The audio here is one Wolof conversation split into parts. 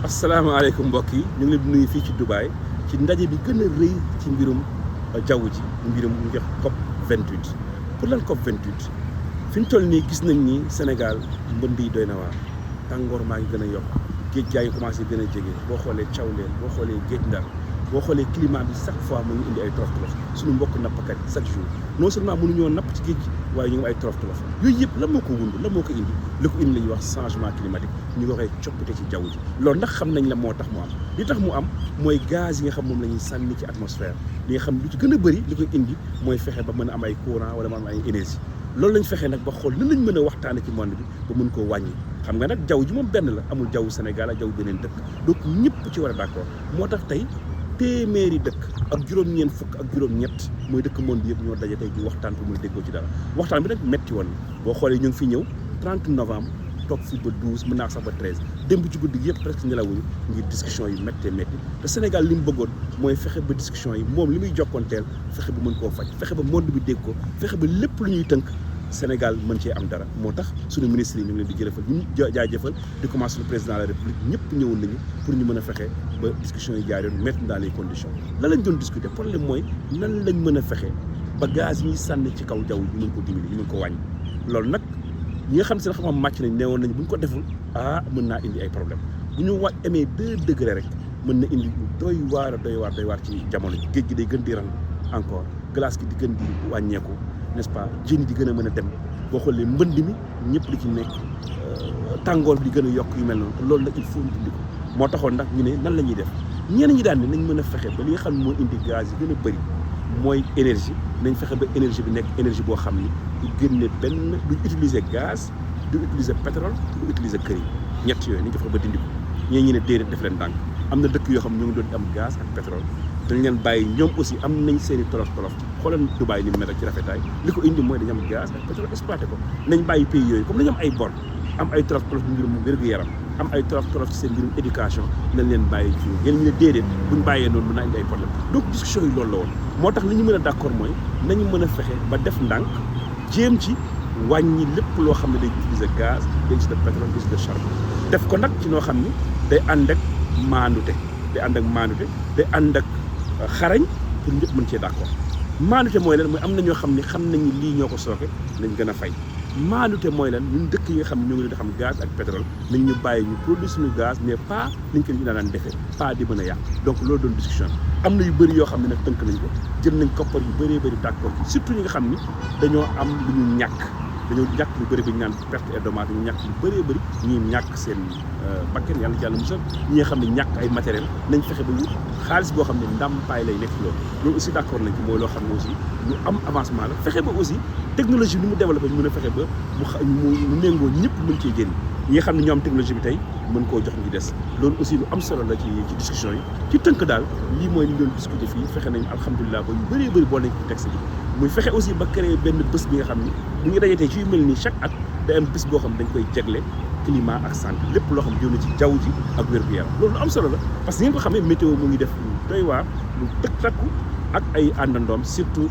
asalaamaaleykum mbokk yi ñu ngi leen di nuyu fii ci Dubaï ci ndaje bi gën a rëy ci mbirum jaww ji mbirum ñu jox COP 28 pour lan COP 28 fi ñu toll nii gis nañ ni Sénégal mbënd yi doy na waar tàngoor maa ngi gën a yokk géej gaa ngi commencé gën a jege boo xoolee Thiawlène boo xoolee géej Ndar boo xoolee climat bi chaque fois mu ngi indi ay torof torof suñu mbokk nappkat yi chaque jour non seulement mënuñoo napp ci géej gi waaye ñu ngi ay torof torof yooyu yëpp lan moo ko wund lan moo ko indi li ko indi la ñuy wax changement climatique ñu waxee coppite ci jaww ji loolu ndax xam nañ la moo tax mu am li tax mu am mooy gaz yi nga xam moom la ñuy sànni ci atmosphère li nga xam lu ci gën a bëri li koy indi mooy fexe ba mën a am ay courant wala ma am ay énergie loolu lañ fexe nag ba xool nan lañ mën a waxtaane ci monde bi ba mën koo wàññi xam nga nag jaww ji moom benn la amul jaww Sénégal ak jaww beneen dëkk donc ñëpp ci war a d'accord moo tax tey téeméeri dëkk ak juróom-ñeent fukk ak juróom-ñett mooy dëkk monde bi yëpp ñoo daje tey di waxtaan pour muy déggoo ci dara waxtaan bi nag metti woon boo xoolee ñu ngi fi ñëw 30 novembre toog fi ba 12 mën naa sax ba 13 démb ci guddi gi yëpp presque nelawuñu ngir discussion yi méttee métti te Sénégal li mu bëggoon mooy fexe ba discussion yi moom li muy jokkoonteel fexe ba mën koo faj fexe ba monde bi dégg ko fexe ba lépp lu ñuy tënk Sénégal mën cee am dara moo tax suñu ministres yi ñu ngi leen di jërëfal ñu jaajëfal di commencer le président de la république ñëpp ñëwoon nañu pour ñu mën a fexe ba discussion yi jaar yoon mettre dans les conditions lan lañ doon discuter problème mooy nan lañ mën a fexe ba gaz yi ñuy sànni ci kaw jaww ñu mën ko diminuer ñu mën ko wàññi loolu nag ñi nga xam seen xam-xam màcc nañ neewoon nañu bu ñu ko deful mën naa indi ay problème bu ñu amee 2 degré rek mën na indi lu doy waar ci jamono ji géej gi day gën di rang encore glace gi di gën di wàññeeku n'est-ce pas jën yi di gën a mën a dem boo xoolee mbënd mi ñëpp li ci nekk tàngoor bi di gën a yokk yu mel noonu loolu nag il faut ñu dindi ko moo taxoon nag ñu ne nan la ñuy def ñenn ñi daan ne nañ mën a fexe ba li nga xam ne moo indi gaz yi gën a bëri mooy énergie nañ fexe ba énergie bi nekk énergie boo xam ni du génne benn du utiliser gaz du utiliser pétrole du utiliser këriñ ñett yooyu nañ fexe ba dindi ko ñi ne déedéet def leen ndànk am na dëkk yoo xam ne ñu ngi doon am gaz ak pétrole dañ leen bàyyi ñoom aussi am nañ seen i tolof xoolal Dubaï ni mu mel ci rafetaay li ko indi mooy dañu am gaz ak pétrole exploité ko nañ bàyyi pays yooyu comme dañu am ay bor am ay tolof ci mbirum wér-gu-yaram am ay tolof ci seen mbirum éducation nañ leen bàyyi ci ñeneen ñu ne déedéet buñ bàyyee noonu mën naa indi ay problème donc discussion yi loolu la woon moo tax li ñu mën a d'accord mooy nañu mën a fexe ba def ndànk jéem ci wàññi lépp loo xam ne day utiliser gaz day utiliser pétrole day utiliser charbon def ko nag ci noo xam ni day ànd ak maandute day ànd ak xarañ pour ñëpp mën cee d'accord maanute mooy lan mooy am na ñoo xam ne xam nañu lii ñoo ko sooke nañ gën a fay maanute mooy lan ñun dëkk yi nga xam ne ñoo ngi leen di xam gaz ak pétrole nañ ñu bàyyi ñu produire suñu gaz mais pas niñ ko ñu daan defee pas di mën a yàq donc loolu doon discussion am na yu bëri yoo xam ne nag tënk nañ ko jël nañ koppar yu bëree bëri d'accord ci surtout ñi nga xam ni dañoo am lu ñu ñàkk lu bëri bi ñu naan perte et dommage ñu ñàkk lu bëree bëri ñuy ñàkk seen bakken yàlla jàll musal ñi nga xam ne ñàkk ay matériel nañ fexe ba wut xaalis boo xam ne ndàmpaay lay nekk loolu aussi d'accord nañ ci mooy loo xam ne aussi lu am avancement la fexe ba aussi technologie ni mu développé ñu mën a fexe ba mu méngoo ñëpp mën cee génn ñi nga xam ne ñoo am technologie bi tey mën koo jox ñu des loolu aussi lu am solo la ci discussion yi ci tënk daal lii mooy li ñu doon discuter fii fexe nañ alhamdulilah ba yu bëree bëri bool nañ ci texte bi muy fexe aussi ba créer benn bés bi nga xam ni bu ñu dajee tey ci yu mel nii chaque at day am bés boo xam ne dañ koy jagle climat ak santé lépp loo xam ne jëm na ci jaww ji ak wér-gu-yaram loolu lu am solo la parce que ngeen ko xamee météo mu ngi def lu doy waar lu takku ak ay àndandoom surtout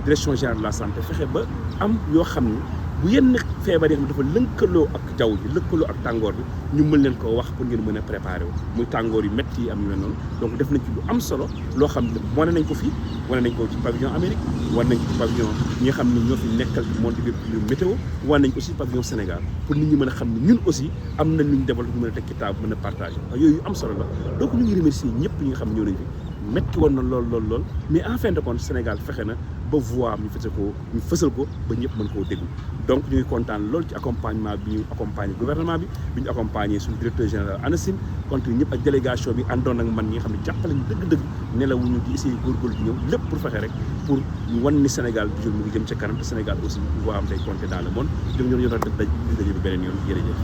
direction générale de la santé fexe ba am yoo xam ni bu yenn feebar yi xam dafa lëkkaloo ak jaww ji lëkkaloo ak tàngoor bi ñu mën leen koo wax pour ngeen mën a préparer wu muy tàngoor yu métti yi am yu mel noonu donc def nañ ci lu am solo loo xam ne wane nañ ko fii wane nañ ko ci pavillon Amérique wane nañ ko ci pavillon ñi nga xam ne ñoo fi nekkal ci monde bi yu météo wane nañ ko aussi pavillon Sénégal pour nit ñi mën a xam ne ñun aussi am nañ lu ñu développé ñu mën a teg ci table mën a partager yooyu am solo la donc ñu ngi remercier ñëpp ñi nga xam ne ñëw nañ fi métti woon na lool mais en fin de compte Sénégal fexe na ba voix ñu fësal ko ba ñëpp mën koo déglu donc ñu ngi kontaan lool ci accompagnement bi ñu accompagner gouvernement bi ñu accompagner suñu directeur général ANACIM contre ñëpp ak délégation bi àndoon ak man ñi nga xam ne jàppale ñu dëgg-dëgg nelawuñu di essayer góorgóorlu di ñëw lépp pour fexe rek pour ñu wan ni Sénégal toujours mu ngi jëm ca kanam te Sénégal aussi voix am day compter dans le monde jëm ñoo daje bi beneen yoon jërëjëf